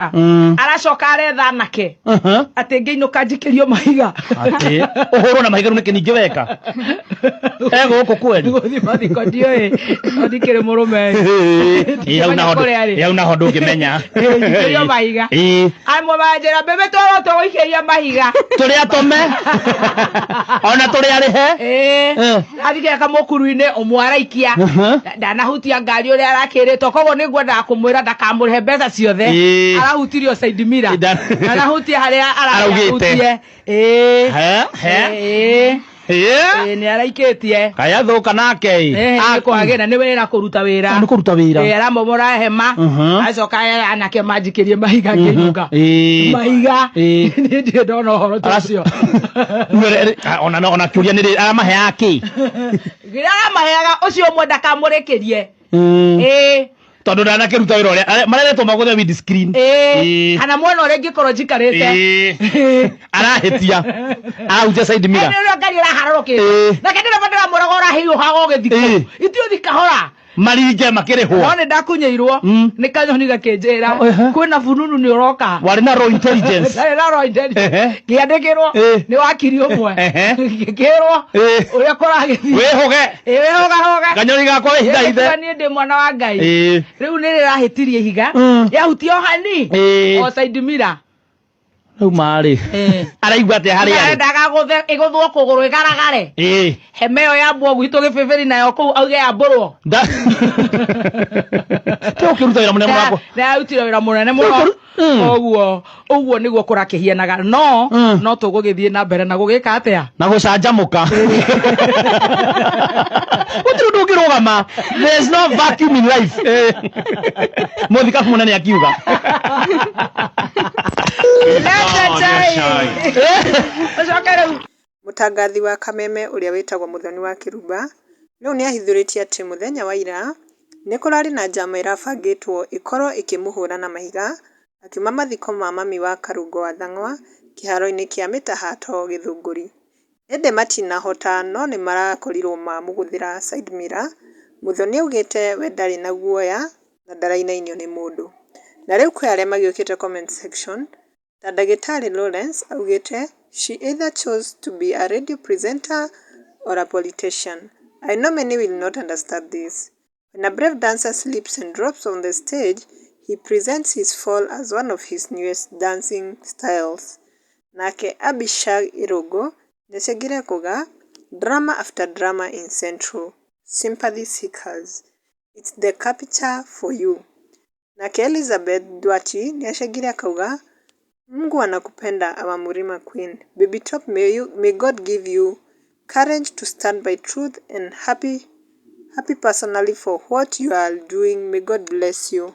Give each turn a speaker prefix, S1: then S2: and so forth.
S1: Aracoka aretha anake atĩ ngĩinũka njikĩrio mahiga.
S2: Atĩ ũhũrwo na mahiga rĩu nĩkĩ ningĩ weka e gũkũ kweri?
S1: Gũthiĩ mathiko ndiũĩ, no ndikĩrĩ mũrũme.
S2: Ĩ, hau naho
S1: Kũrĩa arĩ.
S2: ĩ, hau naho ndũngĩmenya.
S1: Njikĩrio mahiga. Amwe manjĩra mbembe twarwo tũgũikĩria mahiga.
S2: Tũrĩ atome ona tũrĩ arĩhe.
S1: Athike kamũkuru-inĩ ũmwe araikia. Ndanahutia ngari ũrĩa arakĩrĩtwo, koguo nĩ ngwendaga kũmwĩra ndakamũrĩhe mbeca ciothe. Arahutirio side mirror. Ndanahutia harĩa
S2: Araugĩte.
S1: arahutie. Ĩĩ.
S2: He he.
S1: Ĩĩ. Ĩĩ, nĩ araikĩtie.
S2: Kaya thũka nake ĩ.
S1: Nĩ kwagĩra nĩ wĩra kũruta wĩra.
S2: Nĩ kũruta wĩra.
S1: Ĩĩ, aramomora hema. Acoka anake manjikĩrie mahiga ngĩinũka. Mahiga. Niĩ ndirĩ ndona ũhoro ta ũcio.
S2: Ona kĩũria nĩ rĩ aramaheaga kĩ?
S1: Rĩrĩa aramaheaga ũcio ũmwe ndakamũrĩkĩrie. Ĩĩ.
S2: Tondũ ndanakĩruta wĩra ũrĩa mareretwo magũthe windscreen.
S1: Ĩĩ. Kana mwena ũrĩa ingĩkorwo njikarĩte.
S2: Arahĩtia arahutia side mirror.
S1: Nĩ ũrĩa ngari ĩraharũrũkĩte. Nake ndĩreba ndĩramwĩraga ũrahiũhaga ũgĩthikũ. Itiũthi kahora.
S2: Maringe makĩrĩhwo.
S1: No nĩ ndakunyĩirwo nĩ kanyoni gakĩnjĩra kwĩna fununu nĩ ũroka.
S2: Warĩ na raw intelligence.
S1: Ndarĩ na raw intelligence. Ngĩandĩkĩrwo nĩ wakiri ũmwe. Ngĩkĩrwo ũrĩa kũragĩthiĩ.
S2: Wĩhũge.
S1: Ĩĩ, wĩhũgahũge.
S2: Kanyoni gakwa wĩhithahithe.
S1: Ĩĩ, niĩ ndĩ mwana wa Ngai. Rĩu nĩ rĩrahĩtirie ihiga. Yahutia o hani. O side mirror.
S2: Rĩu marĩ araigua atĩa harĩa arĩ?
S1: Arendaga ĩgũthwo kũgũrũ ĩgaragare. Hema ĩyo yambwo gwitũ gĩbĩbĩri nayo kũu auge yambũrwo.
S2: Te ũkĩruta wĩra mũnene mũno wakwa.
S1: Na yarutire wĩra mũnene mũno. Ũguo ũguo nĩguo kũrakĩhianaga, no no tũgũgĩthiĩ na mbere na gũgĩka atĩa?
S2: Na gũcanjamũka. Gũtirĩ ũndũ ũngĩrũgama. There is no vacuum in life. Mũthikabu mũnene akiuga.
S1: Leta chai. Ũcoke rĩu.
S3: Mũtangathi wa Kameme ũrĩa wĩtagwo Mũthoni wa Kĩrumba rĩu nĩahithũrĩtie atĩ mũthenya wa ira nĩ kũrarĩ na njama ĩrabangĩtwo ĩkorwo ĩkĩmũhũra na mahiga akiuma mathiko ma mami wa Karungo wa Thang'wa kĩharo-inĩ kĩa Mĩtahato Gĩthũngũri. Ĩndĩ matinahota no nĩmarakorirwo mamũgũthĩra side mirror. Mũthoni augĩte we ndarĩ na guoya na ndarainainio nĩ mũndũ. Na rĩu kwĩ arĩa magĩũkĩte comment section ta ndagĩtarĩ Lawrence augĩte, "She either chose to be a radio presenter or a politician. I know many will not understand this. When a brave dancer slips and drops on the stage, he presents his fall as one of his newest dancing styles." Nake Abishag Irũngũ nĩacangire kuga, "Drama after drama in Central. Sympathy seekers. It's the capture for you." Nake Elizabeth Duarte nĩacangire akauga, "Mungu anakupenda our Murima Queen. Baby Top, may God give you courage to stand by truth and happy happy personally for what you are doing. May God bless you."